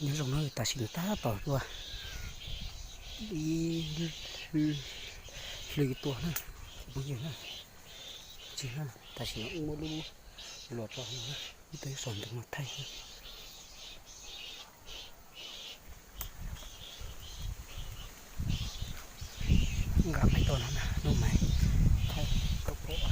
Nyob zoo na, tam sim no tab tom dua ib hli tua na, phooj ywg na. Tsis na, tam sim no wb muab lub luas tso no, wb tuaj saum ntoo no thaij. Nqa maiv tuaj no na, lub maiv thaij koj pom ua.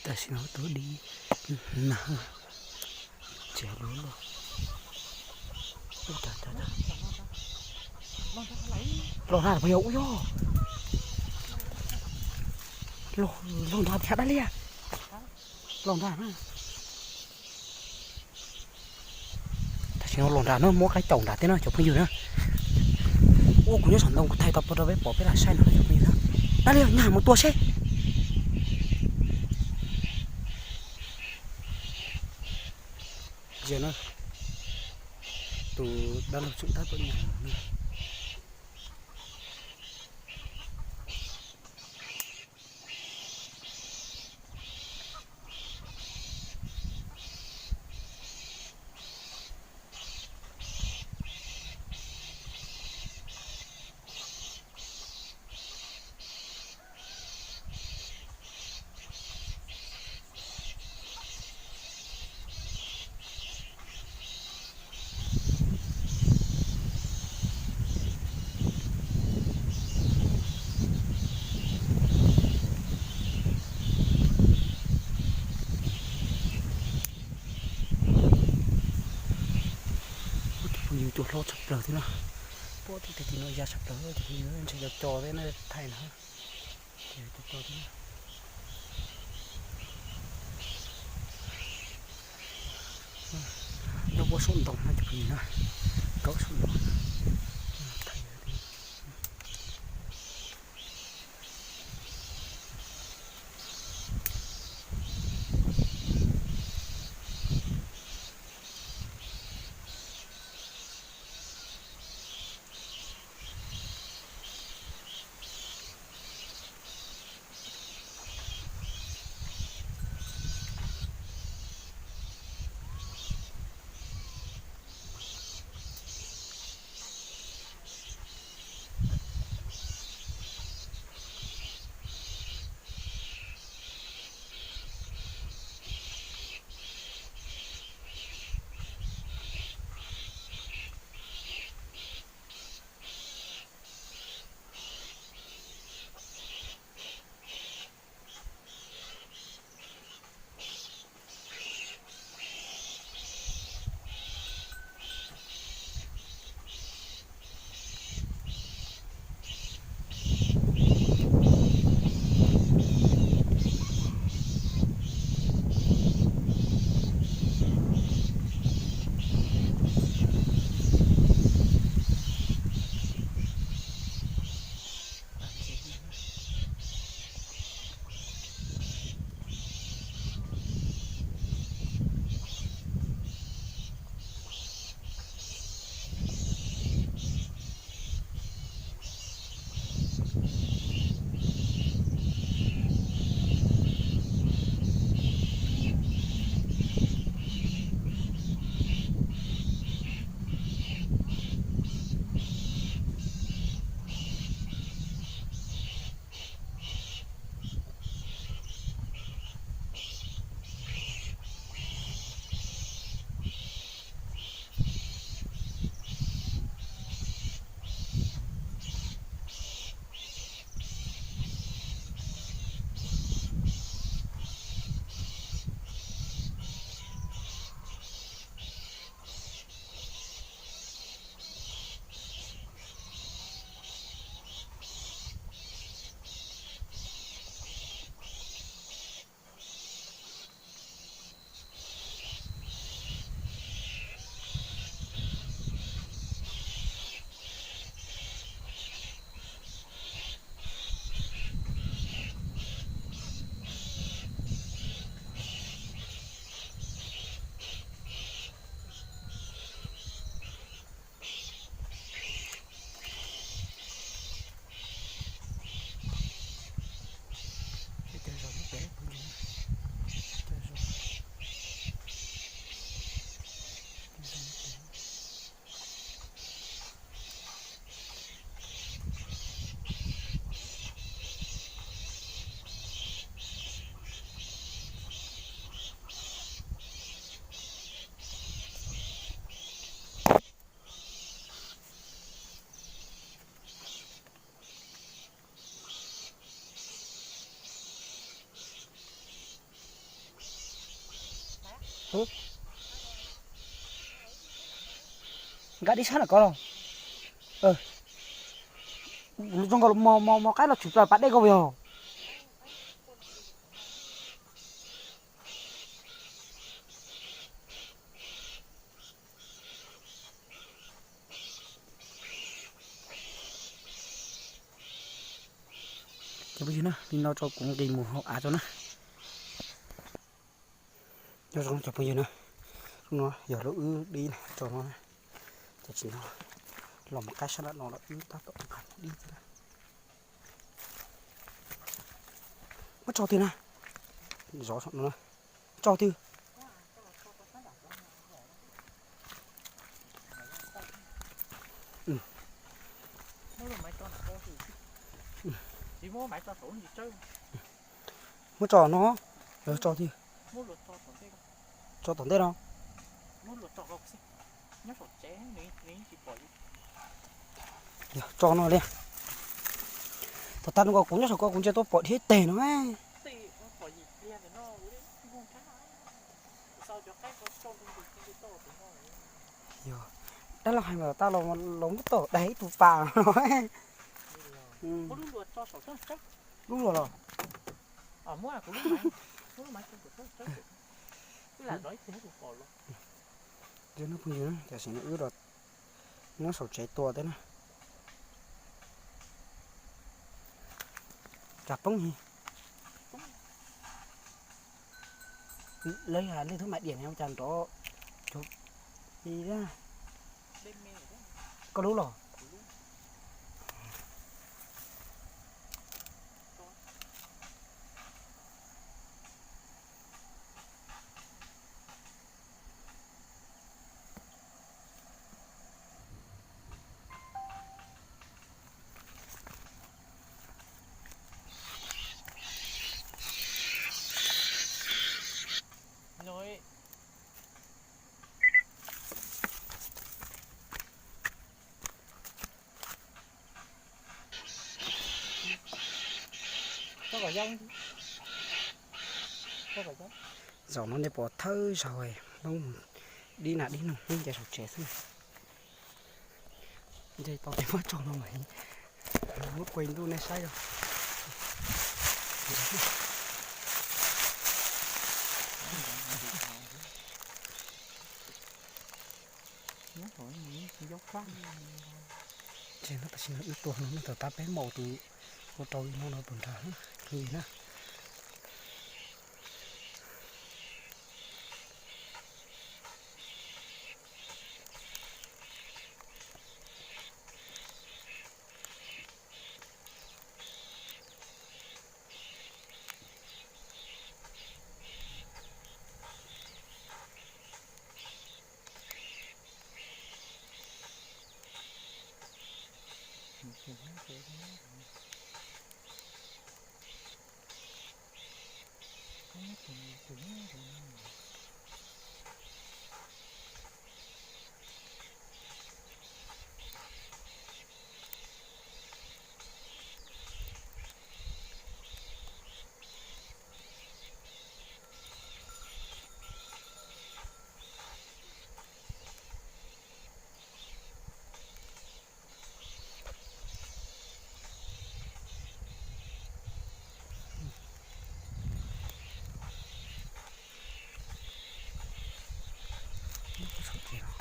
Tam sim no tuaj dib nag, tsis hais lub loj. Ub, los nrad phooj ywg, ub yog los nrad thiab dab liag, los nrad na. Tam sim no los nrad no, muab qaib caum nrad thiab no cov phooj ywg na. Ua kuv nyob saum ntoo kuv thaij tau rau peb pom peb lam saib no cov phooj ywg na. Dab liag, nyag mus tua seb. Yog na, tus dab laug tseem tab tom nyag na. Tus phooj ywg cua hlob tshaj plaws thiab na. Pom tus tim no ya tshaj plaws, tus phooj ywg ntshe cov cos thiab na, thaij na. Nyob puab saum ntoo na cov phooj ywg na, nkaum saum ntoo. Nkag dib sab nram ko los. Zoo nkaus mos mos qaib los tshwm plaws pas dej ko yog. Cov phooj ywg na, li no tso kuv nqis mus hauv av tso na. Nyob zoo cov phooj ywg na, no yog lub wb dib na, tso no, cov tsis no los mus qab sab nram no los wb tab tom nqa dib thiab na. Muab tso twg na, zov saum no na, tso twg. Muab tso no, tso twg, tso tom ntej no. Tso no li. Thaum tag no kuv nyob saum ko kuv ntsia tuaj pom dhia teg no. Yog dab laug hais mas tau los muab tom daig ib tug pas no. Lub luag los. Phooj ywg, tam sim no wb los nyob saum tsev tua thiab na. Cas poob li. Lawv yog leej twg mam diam ne, cas nrov cuag li. Koj lub los. Zaum no nej pom thawj zaug, dib nas dib noog nyob saum tsev xwb. Nce tau tes muab tso no mas muab kuaj ntuj nej saib os. Ces no tam sim no wb tua no nej tau tab peb maum tus ua rau li no no puas nrag li na.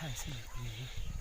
Thaij xwb,